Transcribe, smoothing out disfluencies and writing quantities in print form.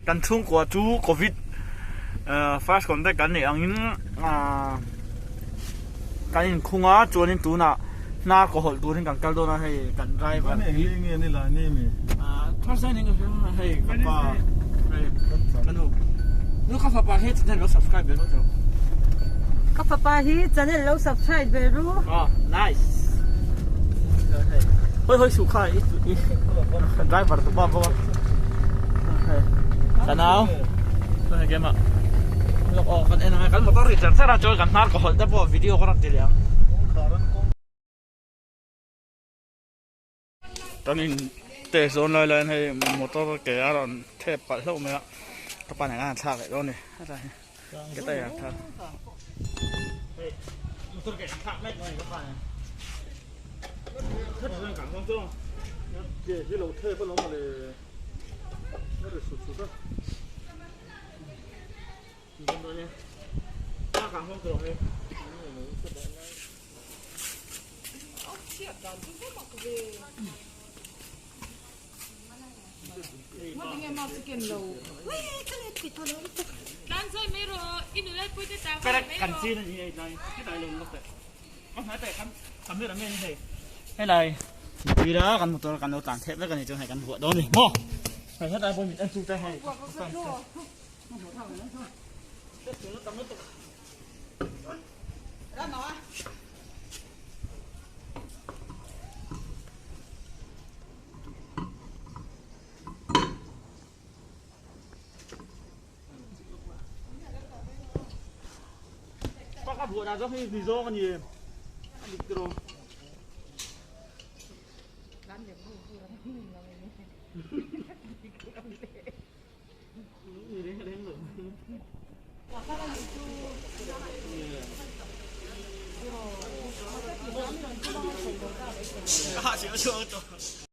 Kan chhungkua chu covid first contact kan neih angin kan inkhung a chuanin tunah hnar kaw hawlh turin kan kal dawn a hei kan driver hi thursday ni hei ka pa hei ka nu nu ka fapa hi channel lo subscribe ve ru tawh ka fapa hi channel lo subscribe ve ru oh nice hoi hoi su kha i driver tu pa bawk a ka nau hei keimah lawk aw kan en ang e kan motor ri cher cher a chuan kan hnar ka hawlh te pawh video ka rawn ti leh ang kan in test dawn lai laiin hei motor ke a rawn thep palh hlauh mai a ka pa nen khan an thlak leh dawn a ni hetlai hi ke ta hian thlak hei motor ke an thlak mek mai ka pa nen Ke hi lo thep alawm mawle a ri sut sut a. Helai mipui la kan motor kan lo tlan thep vek a ni chuan hei kan vuah dawn a ni maw hei hetlai pawh mit en chute hei. Baka buah dah zawk hi ni zawng a ni a dik tiraw. Ka hah chiah chiah tawh.